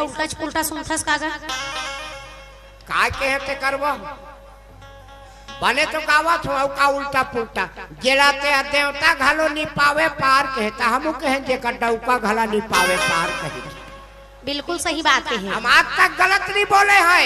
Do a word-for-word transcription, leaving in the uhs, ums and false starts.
उल्टा पुल्टा सुनथस का गा? काय कहे ते करबो? बने तो गावत हो, अउ का उल्टा पुल्टा? जेला ते देवता घलो नी पावे पार कहे, त हमू कहे जेकर डौका घला नी पावे पार कहे। बिल्कुल सही बात कहे। हम आज तक गलत नहीं बोले हैं।